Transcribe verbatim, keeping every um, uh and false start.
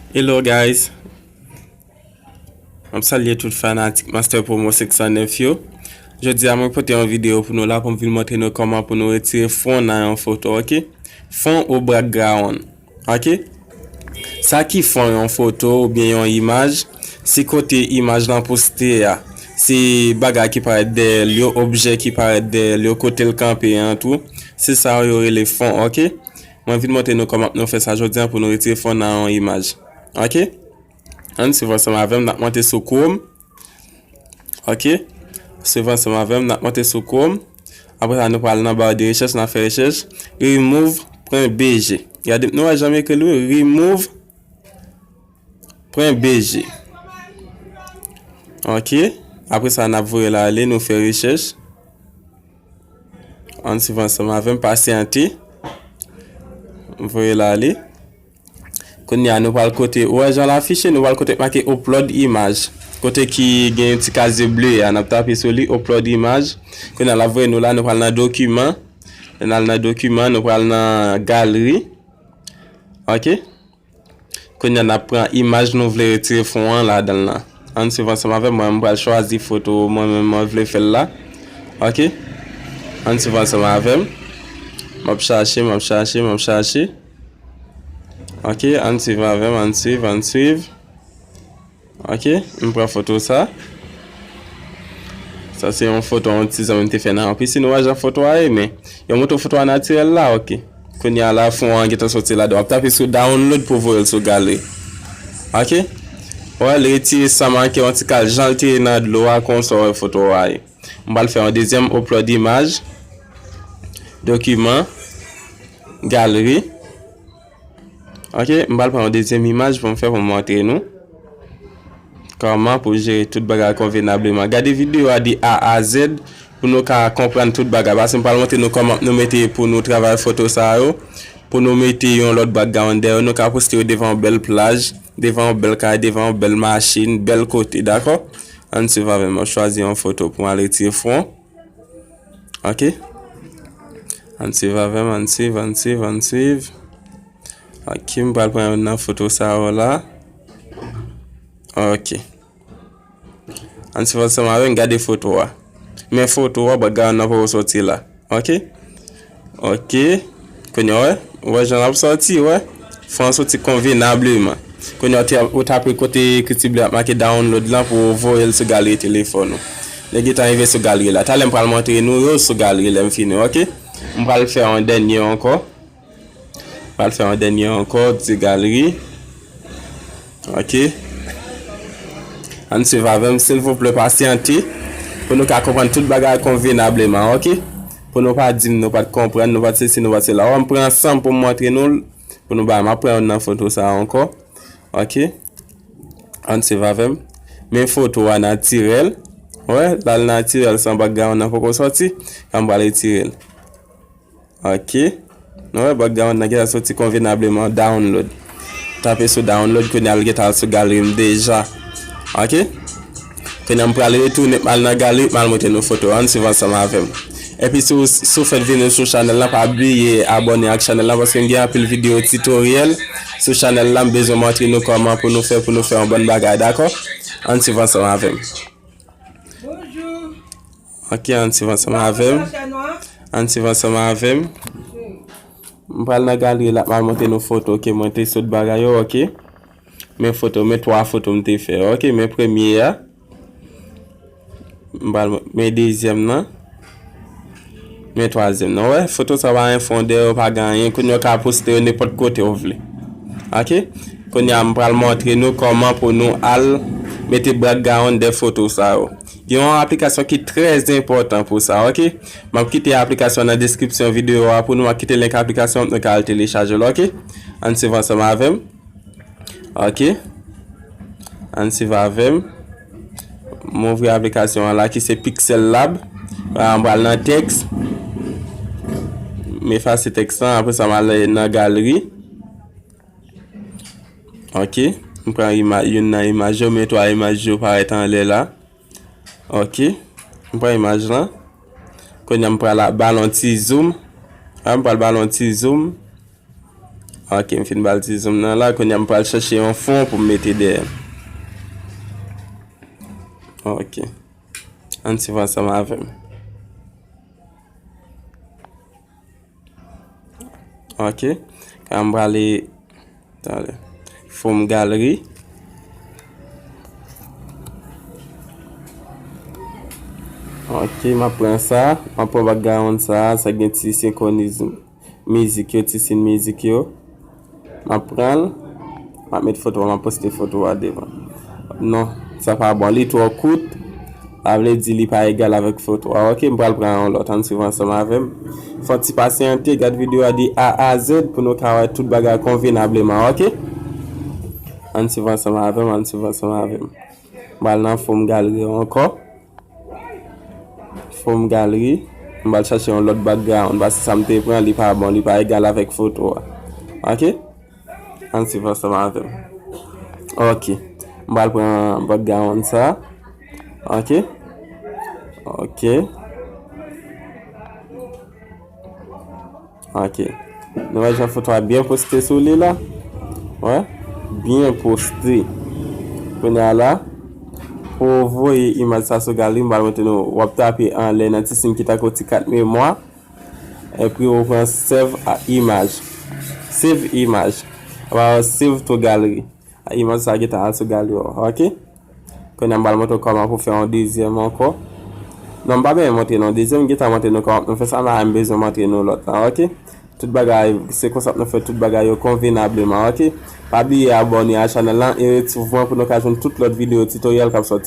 Hello guys. M ap salye tout fanatik Master Promo senk san nèf yo. Jodi a mwen pote yon videyo pou nou la pou m vin montre nou kòman pou nou retire fon nan yon foto, ok? Fon ou background, ok? Sa ki fon yon foto oubyen yon imaj, se kote imaj lan poste a. Se bagay ki parèt dèyè l yo, objè ki parèt dèyè l yo, kote l kanpe an tou. Se sa yo rele fon, ok? Mwen vin montre nou kòman nou fè sa jodi a pou nou retire fon nan yon imaj. Ok? Ann swiv ansanm avè m, n ap monte sou Chrome. Ok? Swiv ansanm avè m, n ap monte sou Chrome. Apre sa, nou pral nan bar de rechèch, n ap fè rechèch remove pwen B G. Gade, nou wè jan m ekri l wi, remove pwen B G. Ok? Apre sa, n ap voye l ale, nou fè rechèch. Ann swiv ansanm avè m, pasyante. Voye l ale. Kounye a, nou pral kote, ou wè jan l afiche, nou pral kote k make upload image. Kote ki gen yon ti kazye ble a, n ap tape sou li, upload image. Kounye a, l ap voye nou la, nou pral nan dokiman. Lè n al nan dokiman, nou pral nan galeri. Ok? Kounye a, n ap pran imaj nou vle retire fon an ladan l lan. Ann swiv ansanm avè m, mwen, m pral chwazi foto mwen menm mwen vle fè l la. Ok? Ann swiv ansanm avè m. M ap chache, m ap chache, m ap chache. Ok, ann swiv avè m, ann swiv, ann swiv. Ok, m pran foto sa. Sa se yon foto yon ti zanmi m te fè nan yon pisin. Ou wè jan foto a ye, men yo montre w foto a natirèl la, ok. Kounye a la, fon an gentan soti ladan. W ap tape sou download pou voye l sou galeri. Ok? Ou wè, l retire san make yon ti kal jan l te ye nan dlo a, konsa w wè foto a ye. M pral fè yon dezyèm upload imaj. Dokiman. Galeri. Ok, m pral pran yon dezyèm imaj pou m fè pou m montre nou kòman pou jere tout bagay konvenableman. Gade videyo a de A a Z pou nou ka konprann tout bagay. Paske m pral montre nou kòman nou mete pou nou travay foto sa yo. Pou nou mete yon lòt background dèyè yo, nou ka poste yo devan yon bèl plaj, devan yon bèl kay, devan yon bèl machin, bèl kote, dakò? Ann swiv avè m, m ap chwazi yon foto pou m al retire fon. Ok? Ann swiv avè m, ann swiv, ann swiv, ann swiv. Ok, m pral pran youn nan foto sa yo la. Ok. Ann swiv ansanm avè m, gade foto a. Men foto a, background nan poko soti la. Ok? Ok. Kounye a, w wè? Ou wè jan l ap soti, w wè? Fon an soti konvenableman. Kounye a, ou te, ou tape kote ekriti ble ap make download lan pou w voye l sou galeri telefòn ou. Lè gentan rive sou galeri la. Talè m pral montre nou yo sou galeri lè m fini, ok? M pral fè yon dènye ankò. Pral fè yon dènye ankò, di galeri. Ok. Ann swiv avè m, silvouplè, pasyante. Pou nou ka konprann tout bagay konvenableman, ok? Pou nou pa di m nou pa t konprann, nou pa t sesi, nou pa t sela. Ou wè, m pran san m pou m montre nou l, pou nou ba, m ap pran youn nan foto sa a ankò. Ok. Ann swiv avè m. Men foto a natirèl. Ou wè, la l natirèl san background nan poko soti. Kan m pral retire l. Ok. Nou wè background nan gentan soti konvenableman, download. Tape sou download, kounye a l gentan al sou galeri m deja. Ok. Kounye a m pral retounen, m al nan galeri, m al montre nou foto. Ann swiv ansanm avè m. Epi si w, si w fèk vini sou chanèl lan, pa bliye abòne ak chanèl lan, paske m gen anpil videyo titoryèl sou chanèl lan, m bezwen montre nou kòman pou nou fè, pou nou fè yon bòn bagay, dakò? Ann swiv ansanm avè m. Ok, ann swiv ansanm avè m. Ann swiv ansanm avè m. M pral nan galeri la, m al montre nou foto ke mwen te sot bagay yo, ok. Men foto, men twa foto m te fè, ok. Men premye a. M pral men dezyèm nan. Men twazyèm nan. Ou wè, foto sa pa gen fon dèyè yo, pa gen anyen. Kounye a w ka poste yo nenpòt kote w vle. Ok? Kounye a m pral montre nou kòman pou nou al mete background dèyè foto sa yo. Gen yon aplikasyon ki trè enpòtan pou sa, ok? M ap kite aplikasyon nan deskripsyon videyo a pou nou, m ap kite link aplikasyon an, nou ka al telechaje l, ok? Ann swiv ansanm avè m. Ok. Ann swiv avè m. M ouvri aplikasyon an la ki se Pixel Lab. La, m pral nan tèks. M efase tèks lan, apre sa m al nan galeri. Ok. M pran ima-, youn nan imaj yo, men twa imaj yo parèt anlè la. Ok. M pran imaj lan. Kounye a m pral ba l yon ti zoom. A, m pral ba l yon ti zoom. Ok, m fin ba l ti zoom nan la. Kounye a m pral chèche yon fon pou m mete dèyè. Ok. Ann swiv ansanm avè m. Ok. Kounye a m prale, tande. Fon galeri. Ok, m ap pran sa. M ap pran background sa. Sa gen ti senkwoniz mizik yo, ti sin mizik yo. M ap pran l. M ap met foto a, m ap poste foto a devan. Non, sa pa bon. Li twò kout. Sa vle di li pa egal avèk foto a. Ok, m pral pran yon lòt. Ann swiv ansanm avè m. Fò ti pasyante, gad videyo a de A a Z pou nou ka wè tout bagay konvenableman, ok? Ann swiv ansanm avè m, ann swiv ansanm avè m. M pral nan fon galeri ankò. Fon galeri. M pral chèche yon lòt background, paske sa m te pran, li pa bon, li pa egal avèk foto a. Ok? Ann swiv ansanm avè m. Ok. M pral pran background sa. Ok. Ok. Ok. Nou wè jan foto a byen poste sou li la? Wè. Byen poste. Kounye a la, pou w voye imaj sa sou galeri, m pral montre nou, w ap tape anlè nan ti siy ki tankou ti kat memwa. Epi ou pran save a imaj. Save imaj. Ou pa wè save to gallery. A imaj sa gentan al sou galeri w, ok? Kounye a m pral montre w kòman pou fè yon dezyèm ankò. Non, m pa bezwen montre nou dezyèm, m gentan montre nou kòman pou nou fè sa, men m bezwen montre nou lòt la, ok? Tout bagay, se konsa pou nou fè tout bagay yo konvenableman, ok? Pa bliye abòne a chanèl lan e ret swiv mwen pou nou ka jwenn tout lòt videyo tutorial k ap sòti.